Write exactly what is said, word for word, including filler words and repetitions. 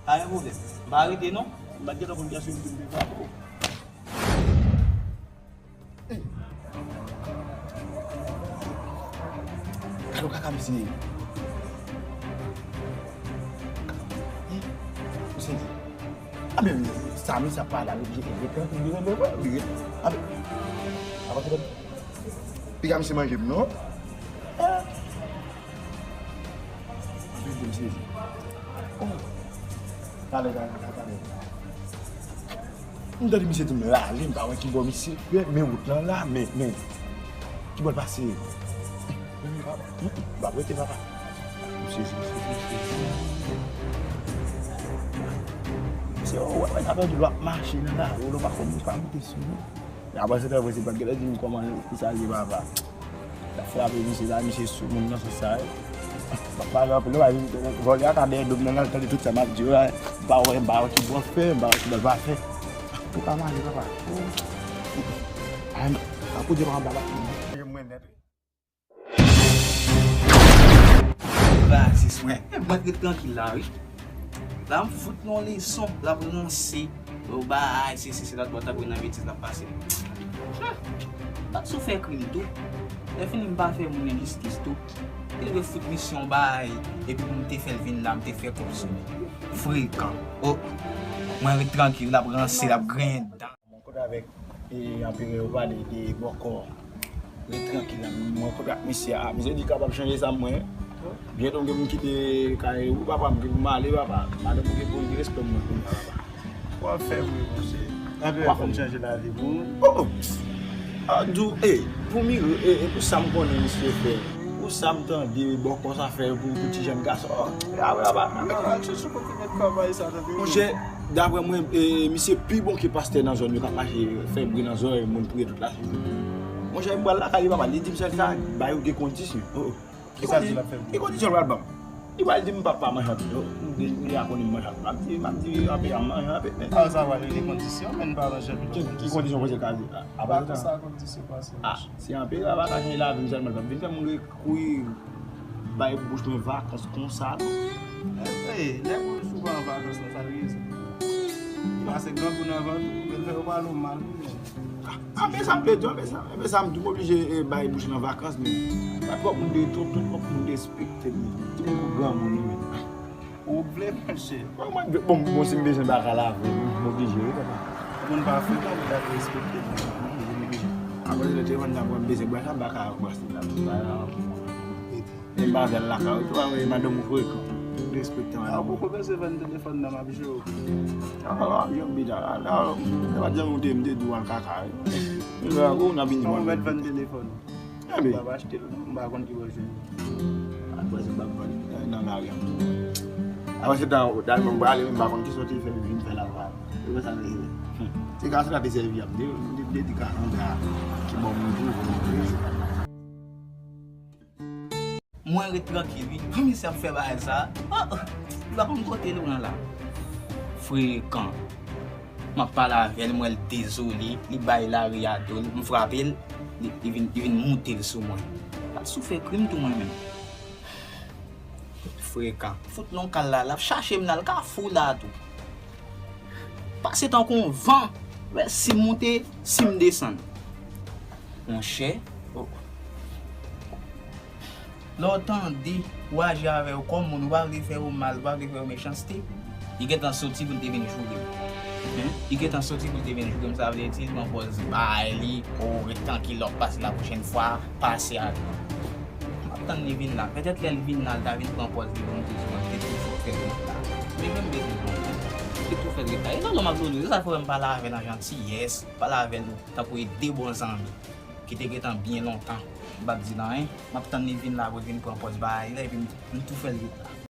Pa gen pwoblèm. M pa rete non. M pa t gentan konn kiyès ki vin frape w. Gade w kaka misye ye. Misye di, a men sa misye ap pale la, li, li, li, li, li, li, li, a men, apa se piga misye manje m non. Anpil de m sezi. Oh. Talè, talè, talè, talè. M tande misye di m rale, m pa wè ki bò misye fè, men wout lan la, men, men. Ki bò l pase? M pa rete, papa. M sezi, m sezi, m sezi. Misye, oh, wè, wè, sa vle di l ap mache nan lari, ou pa konn, ou pa monte sou li. Apre se tan, se pa t gentan di m kòman, ki sa l ye, papa. L ap frape misye la, misye sou moun nan, se sa, wi. M ap pale anpil, wi, vòlè a ka dèyè do m nan, l al tande tout sa m ap di yo la. M pa wè, m pa wè ki bò fè, m pa wè ki bò pa fè. Ou ka male, papa. Ay, m, tankou Dye pa anba la. Mwen nèt, wi. Rasis, mwen. E, mwen ret trankil la, wi. La, m fout nou yon leson, l ap ranse. Yo bay, se, se, se, la, dwa ta nan betiz l ap pase. Hmm. Bat sou fè krim tou. Lè fini, m pa fè moun enjistis tou. Te dwe fout misyon bay, epi pou m te fè l vin la, m te fè kòb sou li. Frekan. Oh, mwen ret trankil, l ap ranse, l ap griyen dan. Mwen kontre avèk, e, anperè yo pale de bòkò. Ret trankil la, mwen kontre ak misye a. Misye di kapab chanje sa mwen. Byento m gen pou m kite kay ou, papa, m gen pou m ale, papa. Madanm m gen pou l gen respè mwen kounye a, papa. W ap fè vre, monchè. Anperè konn chanje lavi moun. Oh, oh. A, di w, e, pou mire, e, e pou sa m konnen misye fè. Pou sa m tande bòkò sa fè pou, pou ti jèn gason. Oh, e apre, papa. Mwen pral chèche kote mèt travay sa, tande. Monchè, daprè mwen, e, misye pi bon ke pastè nan zòn yo k ap mache fè bri nan zòrèy moun priye tout lajounen. Monchè, m pral lakay li, papa, li di m sèl sa, bay ou de kondisyon. Oh, oh. Ki sa l di l ap fè bri? Ki kondisyon l pral ban m? Li pral di m papa manje anpil. Oh, m deja konnen m manje anpil. M ap di, m ap di, anpil, m manje anpil, men. Sa, sa pral rele kondisyon, men m pa manje anpil. Ki, ki kondisyon kondisyon ka di? Apre sa, kondisyon pase. Ah, si anpil, papa ka chanje lavi m sèlman, l p ap vin fè moun kouri bay bouch mwen vakans konsa, non. E, e, nèg ou sou pa an vakans, non, sa l ye sa. Li pase grangou nan vant ou, men l fè yo pale w mal, wi, men. A, men sa m vle di, men sa, men sa m tou oblije, e, bay bouch nan vakans, men. Pa twòp moun de, twòp, twòp moun respekte m. Ti moun pou granmoun, wi, men. Ou vle, monchè. Bon, mwen, bon, bon, si m bezwen baka lave, m oblije, wi, papa. Moun pa frekan, pou ta respekte moun. Apre, lè te vann nan, mwen bezwen baka, baka, baka, baka. E m pa avè l lakay, ou tou, a, madanm ou frekan. Respekte madanm ou. A, ou poko bezwen vann telefòn nan, m ap jwe w. A, m ap jwe w bida la, la, se pa t janm ou te, m te di w al kaka, wi. Ou nan vini vann. Ou mèt vann telefòn. Enben. M p ap achte l non, m pa konn ki bò l jwenn. Apre se m p ap vann, eh, nan lari a. Apre se tan, dan mwen prale, men m pa konn ki sòti fè vin fè la pa. E konsa l rive. Ti gason la te sèvi a m, de, de, de, de gason sa, ki bon moun tou, bon moun tou. Mwen ret trankil, wi. Pou misye ap fè bagay sa. Oh, oh. Li pa konn kote l pran la. Frekan. M ap pale avè l, m wè l dezole, li bay lari a do l, m frape l, li, li vin, li vin moute l sou mwen. Bat sou fè krim tou mwen menm. Frekan. Fout non kal la, l ap chache m nan, l kafou la tou. Pase tankou yon van, wè si m moute, si m desann. Monchè, oh. Lè w tande yo aji avè w kòm moun, ou pa vle fè yo mal, ou pa vle fè yo mechanste, li gentan soti pou l te vin joure m. Hein? Li gentan soti pou l te vin joure m, sa vle di l pran pòz bay li, o, ret trankil, lè w ap pase la pwochèn fwa, pase avè m. M ap tann li vin la. Petèt lè l vin la, l ta vin pran pòz li pou l te sou mwen, li te toujou fè l ret la. Men mwen m bezwen pran pòz. Li te toujou fè l ret la. E non, non, m ap di w, se sa fè m pale avè l an jantiyès, pale avè l tankou e de bon zanmi ki te gentan byen lontan m p ap di l anyen. M ap tann li vin la pou l vin pran pòz bagay la, epi m, m tou fè l ret la.